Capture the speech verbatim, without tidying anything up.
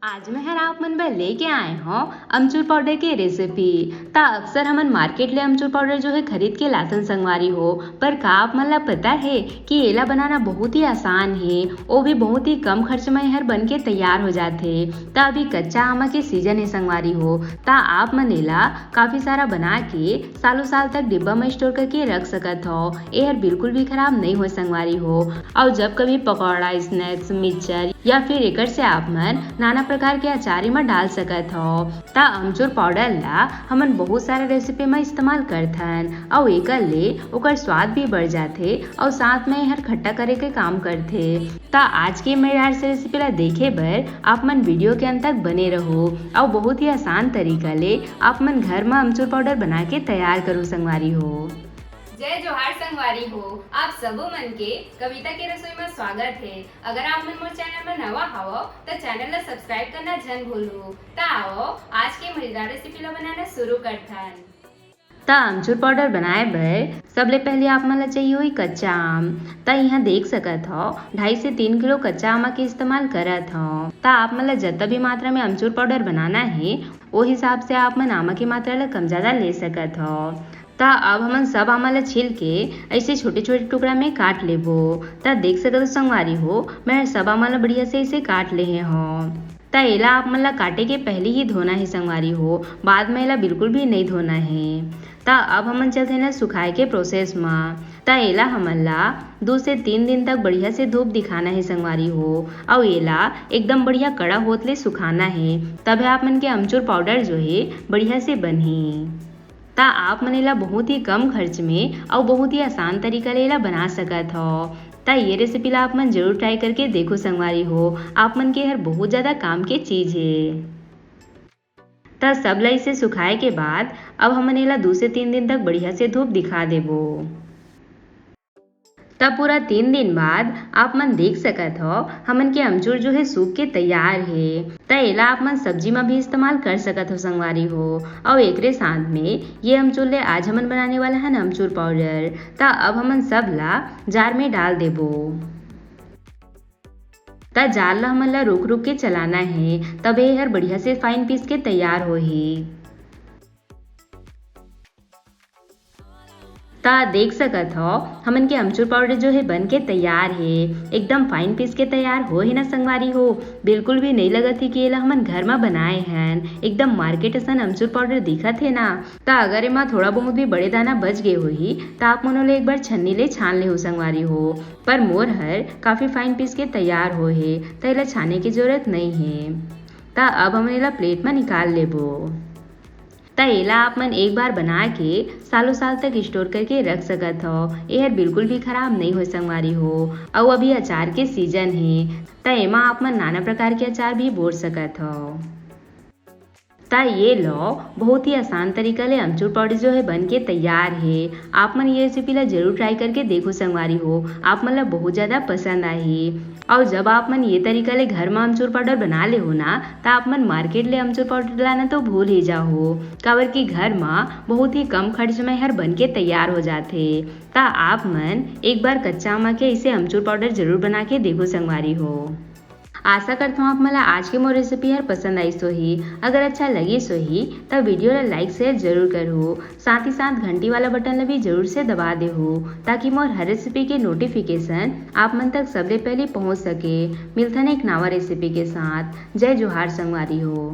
आज मैं हर आप मन बर लेके आए हौं अमचूर पाउडर के रेसिपी। त अक्सर हमन मार्केट ले अमचूर पाउडर जो है खरीद के लाथन संगवारी हो, पर का आप मन ला पता है कि एला बनाना बहुत ही आसान है, वो भी बहुत ही कम खर्च में एहर बन के तैयार हो जाथे। त अभी कच्चा आमा के सीजन है संगवारी हो, त आप मन एला काफी सारा बना के सालों साल तक डिब्बा में स्टोर करके रख सकत हो। एहर बिल्कुल भी खराब नहीं हो संगवारी हो। और जब कभी पकौड़ा, स्नैक्स, मिक्सचर या फिर एकर से आप मन नाना प्रकार के अचारी में डाल सकत हो। त अमचूर पाउडर ला हमन बहुत सारा रेसिपी में इस्तेमाल करथन, और एकर ले ओकर स्वाद भी बढ़ जाथे और साथ में एहर खट्टा करे के काम करथे। त आज के मजेदार से रेसिपी ला देखे बर आप मन वीडियो के अंत तक बने रहो, और बहुत ही आसान तरीका ले आप मन घर में अमचूर पाउडर बना के तैयार करो संगवारी हो। जय जोहार संगवारी हो, आप सबो मन के कविता के रसोई में स्वागत है। अगर आप मन मोर चैनल में नवा हवो त चैनल ला सब्सक्राइब करना झन भूलू। त आओ आज के मजेदार रेसिपी ला बनाना शुरू करथन। त अमचूर पाउडर बनाए बर सबले पहले आप मन ला चाहिए होही कच्चा आम। त यहाँ देख सकत हो ढाई से तीन किलो कच्चा आमा के इस्तेमाल करत हो। त आप मन ला जतना भी मात्रा में अमचूर पाउडर बनाना है, वो हिसाब से आप मन आमा के मात्रा ला कम ज्यादा ले सकत हो। त अब हमन सब आमा ला छील के ऐसे छोटे छोटे टुकड़ा में काट लेबो। त देख सकत हो संगवारी हो, मैं सब आमा ला बढ़िया से ऐसे काट लेहे हो। त एला आप मन ला काटे के पहले ही धोना है संगवारी हो, बाद में एला बिल्कुल भी नहीं धोना है। त अब हमन चलते ना सुखाए के प्रोसेस मा। त एला हमन ला दो से तीन दिन तक बढ़िया से धूप दिखाना है संगवारी हो, अउ एला एकदम बढ़िया कड़ा होत ले सुखाना है, तभे आप मन के अमचूर पाउडर जो है बढ़िया से बनही। त आप मन एला बहुत ही कम खर्च में अउ बहुत ही आसान तरीका ले एला बना सकत हो। त ये रेसिपी ला आप मन जरूर ट्राई करके देखो संगवारी हो, आप मन के हर बहुत ज्यादा काम के चीज है। त सब ला इसे सुखाए के बाद अब हमन एला दो से तीन दिन तक बढ़िया से धूप दिखा देबो। त पूरा तीन दिन बाद आप मन देख सकत हो हमन के अमचूर जो है सूख के तैयार है। त एला आप मन सब्जी में भी इस्तेमाल कर सकत हो संगवारी हो। अउ एकरे साथ में ये अमचूर ले आज हमन बनाने वाला है ना अमचूर पाउडर। त अब हमन सब ला जार में डाल देबो। त जार ला हमन ला रुक रुक के चलाना है, तबे हर बढ़िया से फाइन पीस के तैयार होही। त देख सकत हो हमन के अमचूर पाउडर जो है बन के तैयार है, एकदम फाइन पीस के तैयार हो है ना संगवारी हो। बिल्कुल भी नहीं लगत है कि एला हमन घर मा बनाए हन, एकदम मार्केट असन अमचूर पाउडर दिखत है ना। त अगर एमा थोड़ा बहुत भी बड़े दाना बच गए होही त आप मन ओला एक बार छन्नी ले छान लेहू संगवारी हो। पर मोर हर काफी फाइन पीस के तैयार हो है, त एला छाने के जरूरत नहीं है। त अब हमन एला प्लेट मा निकाल लेबो। त एला आप मन एक बार बना के सालों साल तक स्टोर करके रख सकत हो। एहर बिल्कुल भी खराब नहीं हो संगवारी हो। अउ अभी अचार के सीजन हे, त एमा आप मन नाना प्रकार के अचार भी बोर सकत हो। त ये लो, बहुत ही आसान तरीका ले अमचूर पाउडर जो है बन के तैयार हे। आप मन ये रेसिपी ला जरूर ट्राई करके देखो संगवारी हो, आप मन ला बहुत ज्यादा पसंद आही। और जब आप मन ये तरीका ले घर मा अमचूर पाउडर बना ले हो ना, त आप मन मार्केट ले अमचूर पाउडर लाना तो भूल ही जाओ, काबर कि घर मा बहुत ही कम खर्च में हर बन के तैयार हो जाथे। त आप मन एक बार कच्चा आमा के इसे अमचूर पाउडर जरूर बना के देखो संगवारी हो। आशा करत हूँ आप मन ला आज के मोर रेसिपी हर पसंद आइस होही। अगर अच्छा लगिस होही त वीडियो ला लाइक शेयर जरूर करहू, साथ ही साथ घंटी वाला बटन ला भी जरूर से दबा देहू, ताकि मोर हर रेसिपी के नोटिफिकेशन आप मन तक सबले पहले पहुँच सके। मिलथन एक नवा रेसिपी के साथ। जय जोहार संगवारी हो।